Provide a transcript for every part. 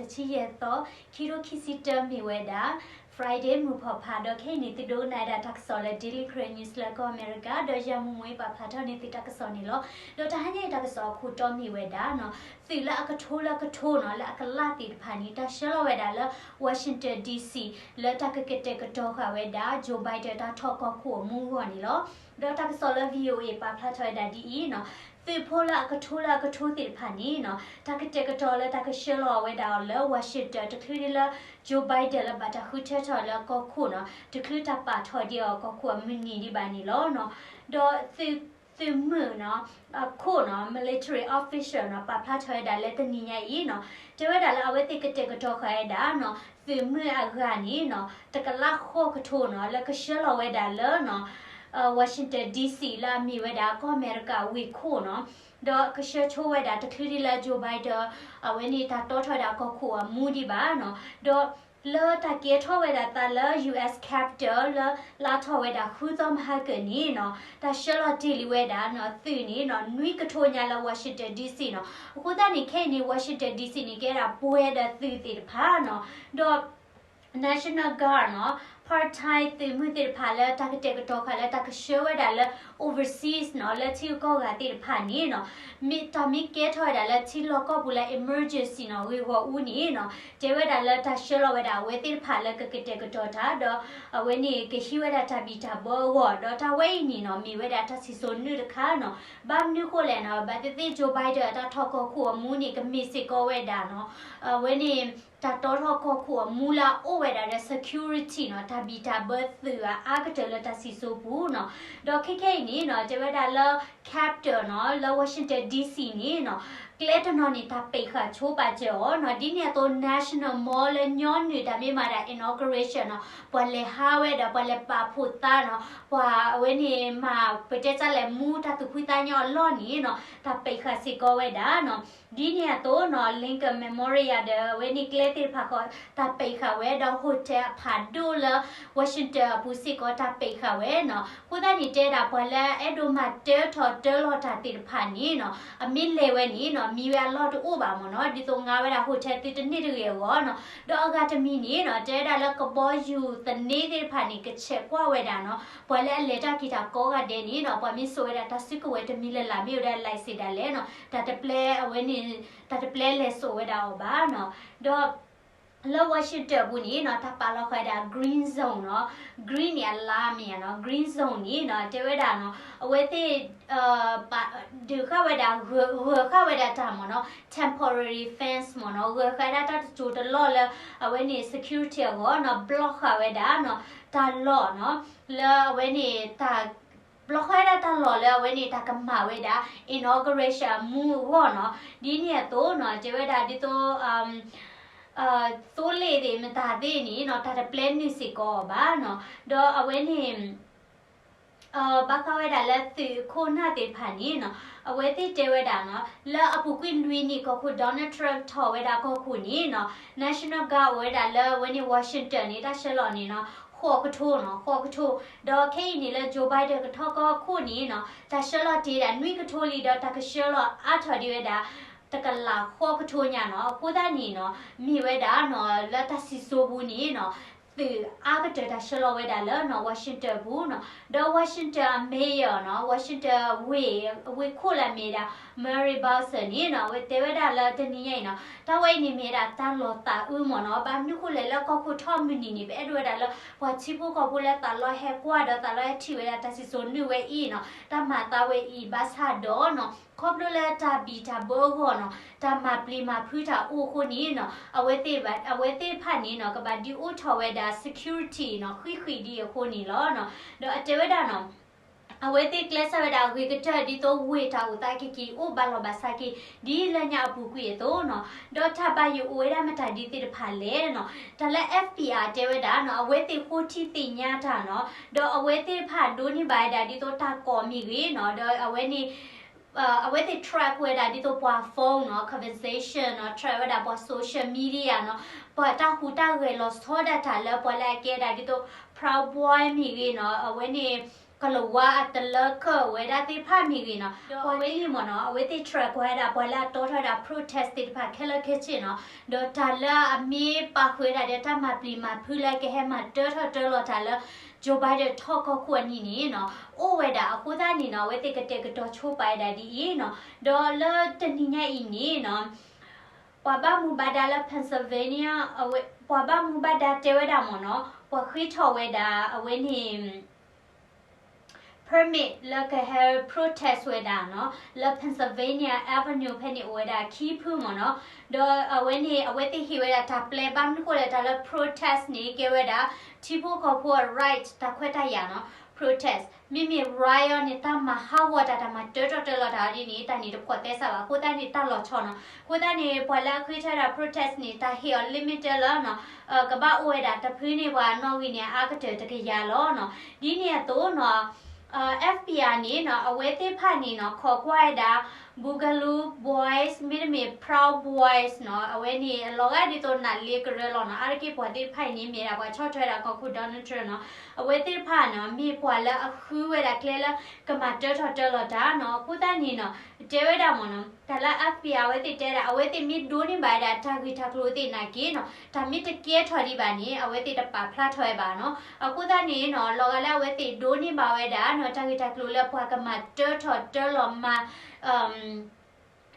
တဆံယဲၢ်သီ, ခံကထိခံဆံတၢ မ့ၢ်ဝဲဒၣ် Friday မုၢ်ဖီၣ်ဖး ဒီးခဲအံၤန့ၣ် သုဒိကနၣ်ဝဲဒၣ်တၢ်ကစီၣ်လၢ Daily Karen News လၢကီၢ်အမဲရကၤ, ဒီးယၤမုၢ်မွေးပာ်ဖျါထီၣ်န့ၢ်သုတၢ်ကစီၣ်န့ၣ်လီၤ. ဒီးတဟါညါအံၤတၢ်ကစီၣ်အခိၣ်တီမ့ၢ်ဝဲဒၣ်နီၤ, သုးလၢအကထိလၢအကထိနီၤ လၢအကလးသ့ၣ်တဖၣ်န့ၣ် တၢ်ဆှၢလီၤဝဲဒၣ်လၢ Washington D C လၢတၢ်ကကတဲာ်ကတီၤဃာ်ဝဲဒၣ် Joe Biden တၢ်ထီၣ်ကီၢ်ခိၣ်အမူအဂီၢ်န့ၣ်လီၤ. ဒီးတၢ်ကစီၣ်လၢ V O A ပာ်ဖျါထီၣ်ဝဲဒၣ်ဒ်အံၤနီၤ, သုးဖိလၢအကထိလၢအကထိသ့ၣ်တဖၣ်န့ၣ်နီၤ တၢ်ကတဲာ်ကတီၤလၢတၢ်ကဆှၢလီၤဝဲဒၣ်အီၤလၢ Washington တချုးဒံးလၢ Joe Biden လၢဘၣ်တၢ်ဃုထၢထီၣ်လၢကီၢ်ခိၣ်နီၤ တချုးတၢ်ပာ်ထီၣ်ဒံးအီၤကီၢ်ခိၣ်အမုၢ်နံၤဒံးဘၣ်န့ၣ်လီၤ. ဒီးသုး သုးမုၢ်နီၤ အခိၣ်နီၤ military official နီၤ ပာ်ဖျါထီၣ်ဝဲဒၣ်လၢတနံၤညါအံၤနီၤ, တဲဝဲဒၣ်လၢအဝဲသ့ၣ်ကတဲာ်ကတီၤဃာ်ဝဲဒၣ်နီၤ သုးမုၢ်အဂၤန့ၣ်နီၤ တကလးဃိးကထိနီၤ လၢကဆှၢလီၤဝဲဒၣ်လၢနီၤ Washington D C လၢအမ့ၢ်ဝဲဒၣ်ကီၢ်အမဲရကၤဝ့ၢ်ခိၣ်နီၤ, ဒီးကဆှၢဆိဝဲဒၣ်တချုးဒံးလၢ Joe Biden အဝဲန့ၣ်တၢ်တီထီၣ်ဝဲဒၣ်ကီၢ်ခိၣ်အမူဒံးဘၣ်နီၤ, ဒီး လၢတၢ်ကဲထီၣ်ဝဲဒၣ်သးလၢ U S Capitol လၢလါထီၣ်ဝဲဒၣ်ဃုသီမဟါကၢၢ်န့ၣ်နီၤ တၢ်ဆှၢလီၤတ့ၢ်လံဝဲဒၣ်နီၤ သုးန့ၣ်နီၤ နွံကထိညါလၢ Washington D C နီၤ. အဃိသတးန့ၣ် ခဲအံၤန့ၣ် Washington D C န့ၣ် ကဲဒၣ်ပှဲၤဒီးသုးသ့ၣ်တဖၣ်နီၤ, ဒီး National Guard နီၤ part-time သုးမုၢ်သ့ၣ်တဖၣ်လၢတၢ်ကတဲာ်ကတီၤဃာ်လၢတၢ်ကဆှၢဝဲဒၣ်လၢ overseas နီၤ လၢထံဂုၤကီၢ်ဂၤသ့ၣ်တဖၣ်န့ၣ်နီၤ မ့ၢ်တၢ်မ့ၢ်ကဲထီၣ်ဝဲဒၣ်လၢထံလီၢ်ကီၢ်ပူၤလၢ emergency နီၤ ဂ့ၢ်ဂီၢ်အူန့ၣ်နီၤ တဲဝဲဒၣ်လၢတၢ်ဆှၢလီၤဝဲဒၣ်အဝဲသ့ၣ်တဖၣ်လၢကကတဲာ်ကတီၤတၢ် ဒီးအဝဲန့ၣ်ကဟံးဝဲဒၣ်တၢ်ဘံၣ်တၢ်ဘၢအဂီၢ် ဒီးတၢ်ဝဲအံၤန့ၣ်နီၤ မ့ၢ်ဝဲဒၣ်တၢ်စံၣ်စိၤနုာ်တခါနီၤ. ဘၣ်မနုၤဃိလဲၣ်နီၤ ဘၣ်သ့ၣ်သ့ၣ် Joe Biden အတၢ်ထီၣ်ကီၢ်ခိၣ်အမူန့ၣ် ကမ့ၢ်စ့ၢ်ကီးဝဲဒၣ်နီၤ အဝဲန့ၣ် တၢ်တီထီၣ်ကီၢ်ခိၣ်အမူလၢအအိၣ်ဝဲဒၣ်ဒီး security နီၤ တၢ်ဘံၣ်တၢ်ဘၢသုးအါအါကတၢၢ်လၢတၢ်စံၣ်စိၤပူၤနီၤ. ဒီးခဲခဲအံၤန့ၣ်နီၤ တဲဝဲဒၣ်လၢ Capitol နီၤ လၢ Washington D C န့ၣ်နီၤ ကျဲတနီၤန့ၣ် တၢ်ပိတ်ဃာ်ဆိပာ်စၢၤအီၤနီၤ. ဒ်န့ၣ်အသိး National Mall လၢညီနုၢ်တၢ်မ့ၢ်မၤဒၣ် inauguration နီၤ ပှၤလဲၤဟးဝဲဒီး ပှၤလဲၤပာ်ဖှိၣ်သးနီၤ ပှၤအဝဲန့ၣ်မၤ ပတဲတၢ်လဲၤမူတၢ်သူၣ်ဖှံသးညီအလီၢ်န့ၣ်နီၤ တၢ်ပိတ်ဃာ်စ့ၢ်ကီးဝဲဒၣ်နီၤ. ဒ်န့ၣ်အသိးနီၤ Lincoln Memorial ဒီးအဝဲန့ၣ်ကျဲသ့ၣ်တဖၣ်ဃီ တၢ်ပိတ်ဃာ်ဝဲဒီး hotel အဖးဒိၣ်လၢ Washington အပူၤစ့ၢ်ကီးတၢ်ပိတ်ဃာ်ဝဲနီၤ. အဃိသတးန့ၣ် တဲဒၣ်ပှၤလၢအအဲၣ်ဒိးမၤတၢထီၣ်တၢလီၤတၢ်သ့ၣ်တဖၣ်န့ၣ်နီၤ အမ့ၢ်လဲၤဝဲန့ၣ်နီၤ မံဝဲအလီၢ်တအိၣ်ဘၣ်မ့ၢ်နီၤ ဒ်သိးငါဝဲဒၣ် hotel သုတန့ၢ်တဂ့ၤအဂီၢ်နီၤ. ဒီးအဂၤတမံၤန့ၣ်နီၤ တဲဝဲဒၣ်လၢကဘီယူၤသန့သ့ၣ်တဖၣ်န့ၣ် ကဆဲးကွၢ်ဝဲဒၣ်နီၤ ပှၤလၢအလဲၤတၢ်က့ၤတၢ်ကိးဂၤဒဲးန့ၣ်နီၤ ပှၤမ့ၢ်စိာ်ဝဲဒၣ်တၢ်စုကဝဲၤတမံၤလၢ်လၢ် မ့ၢ်ဝဲဒၣ် license ဒၣ်လဲာ်နီၤ တၢ်တပျဲအဝဲန့ၣ် တၢ်တပျဲလဲၤစိာ်ဝဲဒၣ်အီၤဘၣ်နီၤ. ဒီး လၢ Washington အပူၤန့ၣ်နီၤ တၢ်ပာ်လီၤဃာ်ဝဲဒၣ် green zone နီၤ green န့ၣ်အလါမ့ၢ်ဧါနီၤ green zone န့ၣ်နီၤ တဲဝဲဒၣ်နီၤ အဝဲသ့ၣ် ပာ်ဒုးဃာ်ဝဲဒၣ် ဂၢၤဃာ်ဝဲဒၣ်တၢ်မ့ၢ်နီၤ temporary fence မ့ၢ်နီၤ ဂၢၤဃာ်ဒၣ်တၢ်တစိၤတလီၢ်လၢ အဝဲန့ၣ် security အဂီၢ်နီၤ block ဃာ်ဝဲဒၣ်နီၤ တၢ်လီၢ်နီၤ လၢအဝဲန့ၣ်တၢ် block ဃာ်ဝဲဒၣ်တၢ်လီၢ်လၢအဝဲန့ၣ် တၢ်ကမၤဝဲဒၣ် inauguration အမူအဂီၢ်နီၤ ဒ်န့ၣ်အသိးနီၤ တဲဝဲဒၣ်ဒ်သိး သိလ့ၣ်သ့ၣ်မတၤသ့ၣ်န့ၣ်နီၤ တၢ်တပျဲနုာ်စ့ၢ်ကီးအီၤဘၣ်နီၤ ဒီးအဝဲန့ၣ် ဘၣ်ဃးဝဲဒၣ်လၢသုးခိၣ်နၢ်သ့ၣ်တဖၣ်န့ၣ်နီၤ အဝဲသ့ၣ်တဲဝဲဒၣ်နီၤ လၢအပူၤကွံာ်လွံၢ်နံၣ်ကီၢ်ခိၣ် Donald Trump ထီၣ်ဝဲဒၣ်ကီၢ်ခိၣ်န့ၣ်နီၤ National Guard အိၣ်ဝဲဒၣ်လၢအဝဲန့ၣ် Washington န့ၣ် တၢ်ဆှၢလီၤန့ၣ်နီၤ ဃိးကထိနီၤ ဃိးကထိ ဒီးခဲအံၤန့ၣ်လၢ Joe Biden ကထီၣ်ကီၢ်ခိၣ်န့ၣ်နီၤ တၢ်ဆှၢလီၤတ့ၢ်ဒၣ်နွံကထိလံ ဒီးတၢ်ကဆှၢလီၤအါထီၣ်ဒံးဝဲဒၣ် တကလးဃိးကထိညါနီၤ အဃိသတးန့ၣ်နီၤ မ့ၢ်ဝဲဒၣ်နီၤ လၢတၢ်စံၣ်စိၤပူၤန့ၣ်နီၤ သုးအါကတၢၢ်တၢ်ဆှၢလီၤဝဲဒၣ်လၢနီၤ Washington ပူၤနီၤ ဒီး Washington အ mayor နီၤ Washington ဝ့ၢ်ခိၣ်လၢအမ့ၢ်ဒၣ် Murray Boxer န့ၣ်နီၤ အဝဲတဲဝဲဒၣ်လၢတနံၤညါအံၤနီၤ တၢ်ဝဲအံၤန့ၣ်မ့ၢ်ဝဲဒၣ်တၢ်လီၤသးအုးမ့ၢ်နီၤ ဘၣ်မနုၤဃိလဲၣ်လၢကီၢ်ခိၣ်ထီၣ်မုၢ်နံၤန့ၣ် ပအဲၣ်ဒိးဝဲဒၣ်လၢ ပှၤထံဖိကီၢ်ဖိလၢသးလီဟဲကွၢ်ဒီးသးလီဟဲထံၣ်ဝဲဒၣ်တၢ်စံၣ်စိၤနုာ်ဝဲအံၤနီၤ တၢ်မၤသးဝဲအံၤ ဘၣ်ဆၣ်ဒီးနီၤ ခီဖျိလၢတၢ်ဘံၣ်တၢ်ဘၢအဂီၢ်နီၤ တၢ်မၤပျံၤမၤဖုးတၢ်အိၣ်အဃိန့ၣ်နီၤ အဝဲသ့ၣ်ဘၣ် အဝဲသ့ၣ်တဖၣ်န့ၣ်နီၤ ကဘၣ်ဒုးအိၣ်ထီၣ်ဝဲဒၣ် security နီၤ ဃံးဃံးဒ်အဃိန့ၣ်လီၤနီၤ ဒီးအတဲဝဲဒၣ်နီၤ အဝဲသ့ၣ်ကျဲးစၢးဝဲဒၣ်ဂ့ၤကတၢၢ်ဒ်သိးဝ့ၢ်တၢ်အိၣ်သးက့ၤက့ၤအိၣ်ဘၣ်လီၤဘၣ်စးက့ၤ ဒ်လၢညါအပူၤကွံာ်အသိးနီၤ ဒီးတၢ်ဘၣ်ယိၣ်အိၣ်ဝဲဒၣ်မတၤဒ်သ့ၣ်တဖၣ်လဲၣ်နီၤ တၢ်လၢ F B I တဲဝဲဒၣ်နီၤ အဝဲသ့ၣ်ဃိထံသ့ၣ်ညါတၢ်နီၤ ဒီးအဝဲသ့ၣ်တဖၣ်ဒိးန့ၢ်ဘၣ်ဝဲဒၣ်ဒ်သိးတၢ်ကိးမ့ၢ်ဂ့ၤနီၤ ဒီးအဝဲန့ၣ် အဝဲသ့ၣ် track ဝဲဒၣ်ဒ်သိးပှၤ phone နီၤ conversation နီၤ track ဝဲဒၣ်ပှၤ social media နီၤ ပှၤတၢ်ဟူးတၢ်ဂဲၤလီၤဆီဒၣ်တၢ်လၢပှၤလၢအကဲဒၣ်ဒ်သိး Proud Boy မ့ၢ်ဂ့ၤနီၤ အဝဲန့ၣ် ကလၤဝါအတလၢကၢၣ်ဝဲဒၣ်သ့ၣ်တဖၣ်မ့ၢ်ဂ့ၤနီၤ, ဒီးအဝဲန့ၣ်မ့ၢ်နီၤ အဝဲသ့ၣ် track ဝဲဒၣ် ပှၤလၢအတီထီၣ်ဝဲဒၣ် protest သ့ၣ်တဖၣ်ခဲလၢာ်ခဲဆ့နီၤ, ဒီးတၢ်လၢအမ့ၢ်ပာ်ဃုာ်ဝဲဒၣ်ဒီးတၢ်မၤပျံၤမၤဖုးလၢကဟဲမၤတၢထီၣ်တၢလီၤတၢ်လၢ Joe Biden ထီၣ်ကီၢ်ခိၣ်အနံၤန့ၣ်နီၤ အိၣ်ဝဲဒၣ်အဃိသတးန့ၣ်နီၤ အဝဲသ့ၣ်ကတဲာ်ကတီၤဆိပာ်ဝဲဒၣ်ဒ်အံၤနီၤ, ဒီးလၢတနံၤညါအံၤန့ၣ်နီၤ ပှၤဘၣ်မူဘၣ်ဒါလၢ Pennsylvania အဝဲ ပှၤဘၣ်မူဘၣ်ဒါတဲဝဲဒၣ်မ့ၢ်နီၤ ပှၤဃ့ထီၣ်ဝဲဒၣ်အဝဲန့ၣ် permit လၢကဟဲ protest ဝဲဒၣ်နီၤ လၢ Pennsylvania Avenue ဖဲန့ၣ်အိၣ်ဝဲဒၣ်ခံဖုမ့ၢ်နီၤ, ဒီးအဝဲန့ၣ် အဝဲသ့ၣ်ဟ့ၣ်ဝဲဒၣ်တၢ်ပျဲဘၣ်မနုၤဃိလဲၣ် တၢ်လၢ protest န့ၣ် ကဲဝဲဒၣ် ထံဖိကီၢ်ဖိအ right တၢ်ခွဲးတၢ်ယာ်နီၤ, protest မ့မ့ၢ် riot န့ၣ် တၢ်မၤဟးဂီၤတၢ် တၢ်မၤတၢထီၣ်တၢလီၤတၢ်ဒ်န့ၣ် တၢ်န့ၣ်တဖှီၣ်သဲစးဘၣ် အဃိသတးန့ၣ် တၢ်လီၤဆီနီၤ, အဃိသတးန့ၣ် ပှၤလၢအဃ့ထီၣ်ဝဲဒၣ် protest န့ၣ် တၢ်ဟ့ၣ်အီၤ limit လၢနီၤ ကဘၣ်အိၣ်ဝဲဒၣ်တဖုန့ၣ် ပှၤနီၣ်ဂံၢ်န့ၣ် အါကတၢၢ်တကယၤလီၤနီၤ, ဒ်န့ၣ်အသိးနီၤ FBI န့ၣ်နီၤ အဝဲသ့ၣ်တဖၣ်န့ၣ်နီၤ ခိးကွၢ်ဝဲဒၣ် Boogaloo Boys မ့တမ့ၢ် Proud Boys နီၤ, အဝဲန့ၣ် အလီၤဂာ်ဒ်သိးနးလ့ကရၢလီၤနီၤ, အါတက့ၢ်ပှၤသ့ၣ်တဖၣ်အံၤန့ၣ် မ့ၢ်ဒၣ်ပှၤဆီၣ်ထွဲဒၣ်ကီၢ်ခိၣ် Donald Trump နီၤ, အဝဲသ့ၣ်တဖၣ်နီၤ မ့ၢ်ပှၤလၢအဃုဝဲဒၣ်ကျဲလၢ ကမၤတၢထီၣ်တၢလီၤတၢ်နီၤ, အဃိသတးန့ၣ်နီၤ တဲဝဲဒၣ်မ့ၢ်နီၤ တၢ်လၢ FBI အဝဲသ့ၣ်တဲဒၣ် အဝဲသ့ၣ်မ့ၢ်ဒိးန့ၢ်ဘၣ်ဝဲဒၣ်တၢ်ဂ့ၢ်တၢ်ကျိၤသ့ၣ်နာ်က့နီၤ တၢ်မ့ၢ်တကဲထီၣ်ဒံးဘၣ်န့ၣ် အဝဲသ့ၣ်တပာ်ဖျါထီၣ်ဝဲဘၣ်နီၤ, အဃိသတးန့ၣ်နီၤ လီၤဂာ်လၢအဝဲသ့ၣ်ဒိးန့ၢ်ဘၣ်ဝဲဒၣ်နီၤ တၢ်ဂ့ၢ်တၢ်ကျိၤလၢပှၤကမၤတၢထီၣ်တၢလီၤမၤ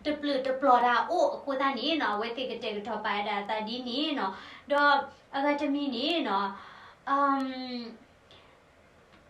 တပျုာ်တပျီၤတၢ်အိၣ်အဃိသတးန့ၣ်နီၤ အဝဲသ့ၣ်ကတဲာ်ကတီၤပာ်ဝဲဒၣ်အသးဒ်န့ၣ်နီၤ, ဒီးအဂၤတမံၤန့ၣ်နီၤ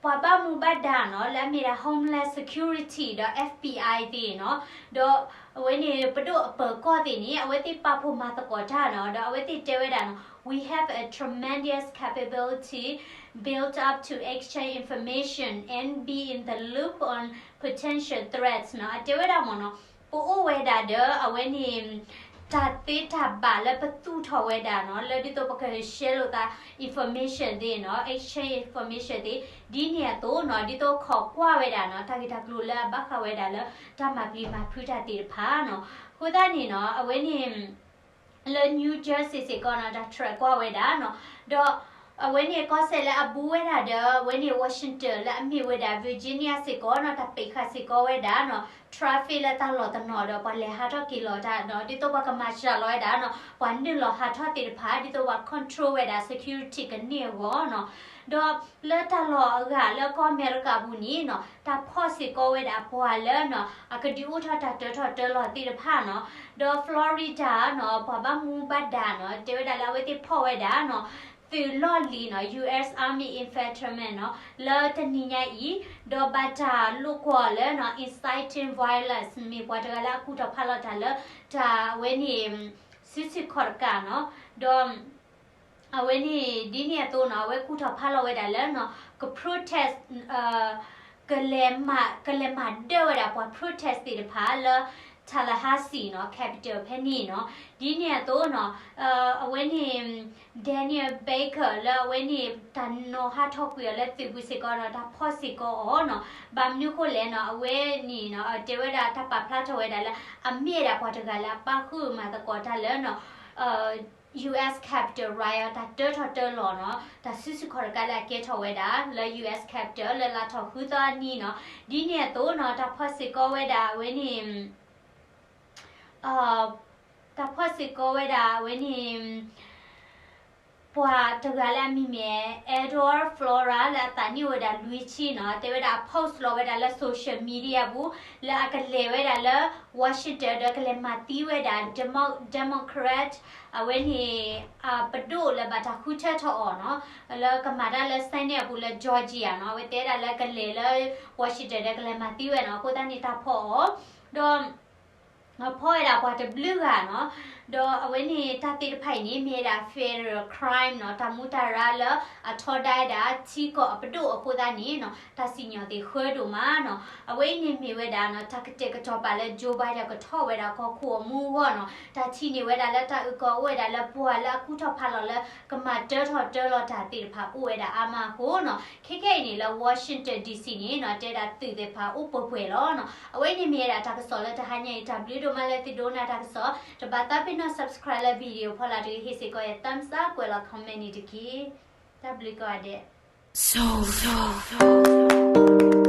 ပှၤဘၣ်မူဘၣ်ဒါနီၤ လၢအမ့ၢ်ဒၣ် Homeland Security ဒီး FBI သ့ၣ်နီၤ, ဒီးအဝဲန့ၣ်ပဒိၣ်အပၢၤကီၢ်သ့ၣ်န့ၣ် အဝဲသ့ၣ်ပာ်ဖှိၣ်မၤသကိးတၢ်နီၤ, ဒီးအဝဲသ့ၣ်တဲဝဲဒၣ်နီၤ We have a tremendous capability built up to exchange information and be in the loop on potential threats နီၤ, အတဲဝဲဒၣ်မ့ၢ်နီၤ ပအိၣ်ဝဲဒၣ်ဒီးအဝဲန့ၣ် တၢ်သ့တၢ်ဘၣ်လၢပသူၣ်ထီၣ်ဝဲဒၣ်နီၤ လၢဒ်သိးပက share လိာ်သး information သ့ၣ်နီၤ exchange information သ့ၣ် ဒ်န့ၣ်အသိးနီၤ ဒ်သိးခိးကွၢ်ဝဲဒၣ်နီၤ တၢ်ဂ့ၢ်တၢ်ကျိၤလၢအဘၣ်ဃးဝဲဒၣ်လၢ တၢ်မၤပျံၤမၤဖုးတၢ်သ့ၣ်တဖၣ်နီၤ, အဃိသတးန့ၣ်နီၤ အဝဲန့ၣ် လၢ New Jersey စ့ၢ်ကီးနီၤ တၢ် track ကွၢ်ဝဲဒၣ်နီၤ, ဒီးအဝဲန့ၣ်ကီၢ်စဲၣ်လၢအဘူးဝဲဒၣ်ဒီး အဝဲန့ၣ် Washington လၢအမ့ၢ်ဝဲဒၣ် Virginia စ့ၢ်ကီးနီၤ တၢ်ပံးဃာ်စ့ၢ်ကီးဝဲဒၣ်နီၤ traffic လၢတၢ်လီၢ်တနီၤဒီး ပှၤလဲၤဟးထီၣ်က့ၤလီၤတၢ်နီၤ ဒ်သိးပှၤကမၤစှၤလီၤဝဲဒၣ်နီၤ ပှၤနုာ်လီၤဟးထီၣ်သ့ၣ်တဖၣ် ဒ်သိးပှၤ control ဝဲဒၣ် security ကန့ၢ်အဂီၢ်နီၤ, ဒီးလၢတၢ်လီၢ်အဂၤလၢကီၢ်အမဲရကၤပူၤန့ၣ်နီၤ တၢ်ဖီၣ်စ့ၢ်ကီးဝဲဒၣ်ပှၤလၢနီၤ အကဒုးအိၣ်ထီၣ်တၢ်တၢထီၣ်တၢလီၤသ့ၣ်တဖၣ်နီၤ, ဒီး Florida နီၤ ပှၤဘၣ်မူဘၣ်ဒါနီၤ တဲဝဲဒၣ်လၢအဝဲသ့ၣ်ဖီၣ်ဝဲဒၣ်နီၤ သုးလီၢ်လံၤနီၤ U S Army infantryman နီၤ လၢတနံၤညါအံၤ ဒီးဘၣ်တၢ်လိာ်ကွီၢ်လၢနီၤ inciting violence မ့ၢ်ပှၤတဂၤလၢအကူၣ်ထီၣ်ဖးလီၤတၢ်လၢ တၢ်အဝဲန့ၣ် စုဆူၣ်ခီၣ်တကးနီၤ, ဒီး အဝဲန့ၣ် ဒ်န့ၣ်အသိးနီၤ အဝဲကူၣ်ထီၣ်ဖးလီၤဝဲဒၣ်လၢနီၤ က protest ကလဲၤမၤ ကလဲၤမၤဒၢဝဲဒၣ်ပှၤ protest သ့ၣ်တဖၣ်လၢ Tallahassee နီၤ Capitol ဖဲန့ၣ်နီၤ, ဒ်န့ၣ်အသိးနီၤ အဝဲန့ၣ် Daniel Baker လၢအဝဲန့ၣ် တၢ်နီၤဟးထီၣ်ကွံာ်အီၤလၢသုးပူၤစ့ၢ်ကီးနီၤ တၢ်ဖီၣ်စ့ၢ်ကီးအီၤနီၤ, ဘၣ်မနုၤဃိလဲၣ်နီၤ အဝဲန့ၣ်နီၤ တဲဝဲဒၣ်တၢ်ပာ်ဖျါထီၣ်ဝဲဒၣ်လၢ အမ့ၢ်ဝဲဒၣ်ပှၤတဂၤလၢအပာ်ဃုာ်မၤသကိးတၢ်လၢနီၤ U S Capitol riot တၢ်တၢထီၣ်တၢလီၤနီၤ တၢ်စုဆူၣ်ခီၣ်တကးလၢအကဲထီၣ်ဝဲဒၣ် လၢ U S Capitol လၢလါထီၣ်ဃုသီအနံၤနီၤ, ဒ်န့ၣ်အသိးနီၤ တၢ်ဖီၣ်စ့ၢ်ကီးဝဲဒၣ်အဝဲန့ၣ် တၢ်ဖီၣ်စ့ၢ်ကီးဝဲဒၣ်အဝဲန့ၣ် ပှၤတဂၤလၢအမံၤမ့ၢ် Edward Flora လၢအသးနံၣ်အိၣ်ဝဲဒၣ်လွံၢ်ဆံနီၤ, တဲဝဲဒၣ်အ post လီၤဝဲဒၣ်လၢ social media ပူၤ လၢအကလဲၤဝဲဒၣ်လၢ Washington ဒီးကလဲၤမၤသံဝဲဒၣ် Demo- Democrat အဝဲန့ၣ် ပဒိၣ်လၢဘၣ်တၢ်ဃုထၢထီၣ်အီၤနီၤ, လၢကမၤတၢ်လၢ Senate အပူၤလၢ Georgia နီၤ, အဝဲတဲဒၣ်လၢကလဲၤလၢ Washington ဒီးကလဲၤမၤသံဝဲနီၤ, အဃိသတးန့ၣ်တၢ်ဖီၣ်အီၤ ဒီး ဖီၣ်ဝဲဒၣ်ပှၤတဘျုးဂၤနီၤ, ဒီးအဝဲန့ၣ်တၢ်သ့ၣ်တဖၣ်အံၤန့ၣ် မ့ၢ်ဝဲဒၣ် federal crime နီၤ, တၢ်မူတၢ်ရၢလၢအထီဒါဝဲဒၣ်ထံကီၢ်အပဒိၣ်အဃိသတးန့ၣ်နီၤ, တၢ်စံၣ်ညီၣ်သ့ၣ်ဃၢဒိၣ်မးနီၤ, အဝဲအံၤန့ၣ်မ့ၢ်ဝဲဒၣ်နီၤ တၢ်ကတဲာ်ကတီၤပာ်လၢ Joe Biden ကထီၣ်ဝဲဒၣ်ကီၢ်ခိၣ်အမူအဂီၢ်နီၤ, တၢ်ထံၣ်န့ၢ်ဝဲဒၣ်လၢတၢ်အုၣ်ကီၤအိၣ်ဝဲဒၣ်လၢပှၤလၢအကူၣ်ထီၣ်ဖးလီၤလၢ ကမၤတၢထီၣ်တၢလီၤတၢ်သ့ၣ်တဖၣ်အိၣ်ဝဲဒၣ်အါမးအဃိနီၤ, ခဲခဲအံၤန့ၣ်လၢ Washington D C န့ၣ်နီၤ တဲဒၣ်သုးသ့ၣ်တဖၣ်အိၣ်ပှဲၤပှဲၤလီၤနီၤ, အဝဲအံၤန့ၣ်မ့ၢ်ဝဲဒၣ်တၢ်ကစီၣ်လၢတဟါညါအံၤ တၢ်ဘျုးဒိၣ်မးလၢသုဒိကနၣ်တၢ်ကစီၣ်, တဘၣ်သးပ့ၤနီၣ် subscribe လၢ video ဖီလာ်တဂ့ၤ, ဟ့ၣ်စ့ၢ်ကီးယၤ thumbs up ကွဲးလီၤ comment န့ၣ်တက့ၢ်. တၢ်ဘျုးကိးဂၤဒဲး. Soul Talk.